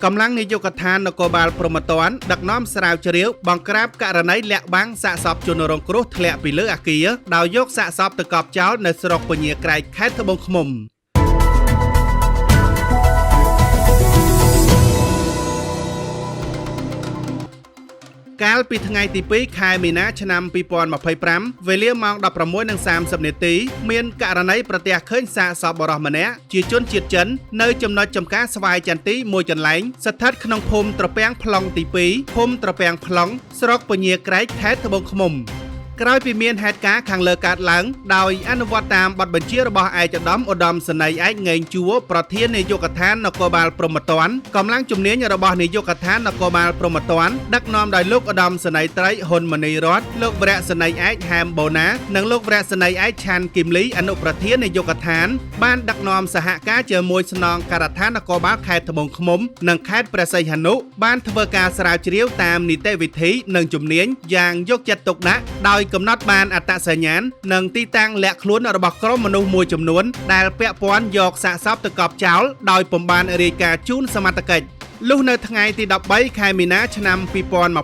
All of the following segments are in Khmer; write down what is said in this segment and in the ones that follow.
កម្លាំងនាយកដ្ឋាននគរបាលព្រហ្មទណ្ឌដឹកនាំស្រាវជ្រាវបង្ក្រាបករណីលាក់បាំងសាកសពជនរងគ្រោះធ្លាក់ពីលើអគារដោយយកសាកសពទៅកប់ចោលនៅស្រុកពញាក្រែកខេត្តត្បូងឃ្មុំ។ កាលពីថ្ងៃទី2ខែមីនាឆ្នាំ2025វេលាម៉ោង16:30នាទីមានករណីប្រទះឃើញសាកសពបុរសម្នាក់ជាជនជាតិចិននៅចំណុចចំការស្វាយចន្ទីមួយកន្លែងស្ថិតក្នុងភូមិត្រពាំងប្លង់ទី2ភូមិត្រពាំងប្លង់ស្រុកពញាក្រែកខេត្តត្បូងឃ្មុំ។ ក្រោយពីមានហេតុការណ៍ខាងលើកើតឡើងដោយអនុវត្តតាមបទបញ្ជារបស់ឯកឧត្តមឧត្តមសេនីយ៍ឯកងេងជួរប្រធាននាយកដ្ឋាននគរបាលព្រហ្មទណ្ឌកម្លាំងជំនាញរបស់នាយកដ្ឋាននគរបាលព្រហ្មទណ្ឌដឹកនាំដោយលោកឧត្តមសេនីយ៍ត្រីហ៊ុនមនីរតលោកវរៈសេនីយ៍ឯកហែមបូណានិងលោកវរៈសេនីយ៍ឯកឆានគឹមលីអនុប្រធាននាយកដ្ឋានបានដឹកនាំសហការជាមួយស្នងការដ្ឋាននគរបាលខេត្តត្បូងឃ្មុំនិងខេត្តព្រះសីហនុបានធ្វើការស្រាវជ្រាវតាមនីតិវិធីនិងជំនាញយ៉ាងយកចិត្តទុកដាក់ដោយកំណត់បានអត្តសញ្ញាណនិងទីតាំងលាក់ខ្លួនរបស់ក្រុមមនុស្សមួយចំនួនដែលពាក់ព័ន្ធយកសាកសពទៅកប់ចោលដោយពុំបានរាយការណ៍ជូនសមត្ថកិច្ច។ លុះនៅថ្ងៃទី13ខែមីនាឆ្នាំ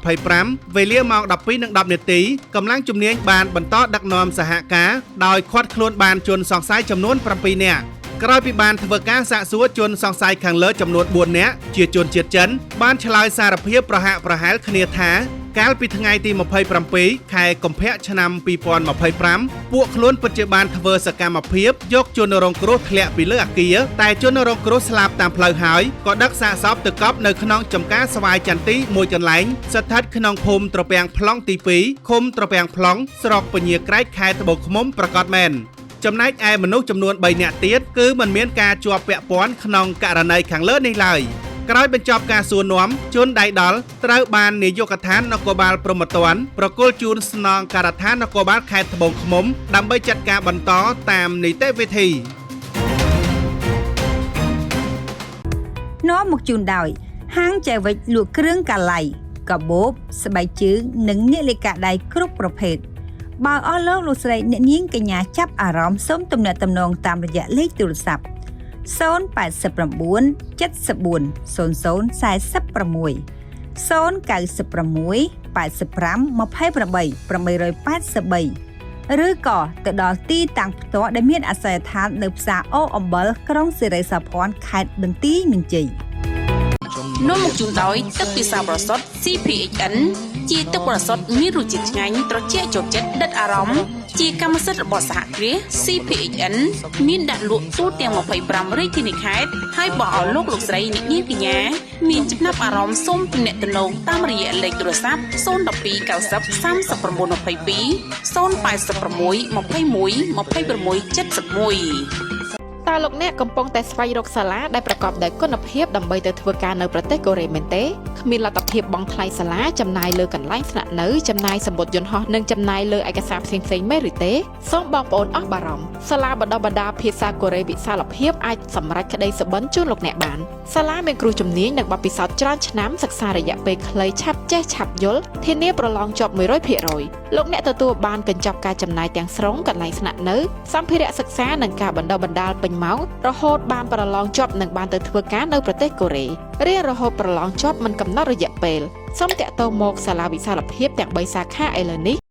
2025វេលាម៉ោង12:10នាទីកម្លាំងជំនាញបានបន្តដឹកនាំសហការដោយឃាត់ខ្លួនបានជនសង្ស័យចំនួន7នាក់។ ក្រោយពីបានធ្វើការសាកសួរជនសង្ស័យខាងលើចំនួន4នាក់ជាជនជាតិចិនបានឆ្លើយសារភាពប្រហាក់ប្រហែលគ្នាថាកាលពីថ្ងៃទី27ខែកុម្ភៈឆ្នាំ2025ពួកខ្លួនពិតជាបានធ្វើសកម្មភាពយកជនរងគ្រោះធ្លាក់ពីលើអគារតែជនរងគ្រោះស្លាប់តាមផ្លូវហើយក៏ដឹកសាកសពទៅកប់នៅក្នុងចំការស្វាយចន្ទីមួយកន្លែងស្ថិតក្នុងភូមិត្រពាំងប្លង់ទី2ឃុំត្រពាំងប្លង់ស្រុកពញាក្រែកខេត្តត្បូងឃ្មុំប្រកាសមែន។ ចំណែកឯមនុស្សចំនួន3នាក់ទៀតគឺមិនមានការជាប់ពាក់ព័ន្ធក្នុងករណីខាងលើនេះឡើយ។ ក្រោយបញ្ចប់ការសួរនាំជនដៃដល់ត្រូវបាននាយកដ្ឋាននគរបាលព្រហ្មទណ្ឌប្រគល់ជូនស្នងការដ្ឋាននគរបាលខេត្តត្បូងឃ្មុំដើម្បីចាត់ការបន្តតាមនីតិវិធី។ នាំមកជូនដោយហាងចែវិចលក់គ្រឿងកាឡៃកាបូបស្បែកជើងនិងនាឡិកាដៃគ្រប់ប្រភេទ។ បើអស់លោកលោកស្រីអ្នកនាងកញ្ញាចាប់អារម្មណ៍សូមទំនាក់ទំនងតាមរយៈលេខទូរស័ព្ទ089 74 00 46 096 85 28 883ឬក៏ទៅដល់ទីតាំងផ្ទាល់ដែលមានអាសយដ្ឋាននៅផ្សារអូអំបិលក្រុងសិរីសោភ័ណខេត្តបន្ទាយមានជ័យ។ នាំមកជូនដោយទឹកពិសាបរិសុទ្ធ CPHN ជាទឹកបរិសុទ្ធមានរសជាតិឆ្ងាញ់ត្រជាក់ចូលចិត្តដិតអារម្មណ៍ជាកម្មសិទ្ធិរបស់សហគ្រាស CPHN មានដាក់លក់ទូទាំង25រាជធានីខេត្តហើយបើអស់លោកលោកស្រីអ្នកនាងកញ្ញាមានចំណាប់អារម្មណ៍សូមទំនាក់ទំនងតាមរយៈលេខទូរស័ព្ទ012 90 39 22 086 21 26 71។ តើលោកអ្នកកំពុងតែស្វែងរកសាលាដែលប្រកបដោយគុណភាពដើម្បីទៅធ្វើការនៅប្រទេសកូរ៉េមែនទេគ្មានលទ្ធភាពបង់ថ្លៃសាលាចំណាយលើកន្លែងស្នាក់នៅចំណាយសម្បត្តិយន្តហោះនិងចំណាយលើឯកសារផ្សេងៗមែនឬទេសូមបងប្អូនអស់បារម្ភសាលាបណ្ដុះបណ្ដាលភាសាកូរ៉េវិសាលភាពអាចសម្រេចក្តីសុបិនជូនលោកអ្នកបានសាលាមានគ្រូជំនាញនិងបទពិសោធន៍ច្រើនឆ្នាំសិក្សារយៈពេលខ្លីឆាប់ចេះឆាប់យល់ធានាប្រឡងជាប់100%លោកអ្នកទទួលបានកញ្ចប់ការចំណាយទាំងស្រុងកន្លែងស្នាក់នៅសម្ភារៈសិក្សានិងការបណ្ដុះបណ្ដាលពេញម៉ោងរហូតបានប្រឡងជាប់និងបានទៅធ្វើការនៅប្រទេសកូរ៉េរៀនរហូតប្រឡងជាប់មិនកំណត់រយៈពេលសូមតាក់ទងមកសាលាវិសាលភាពទាំង3សាខាឥឡូវនេះ។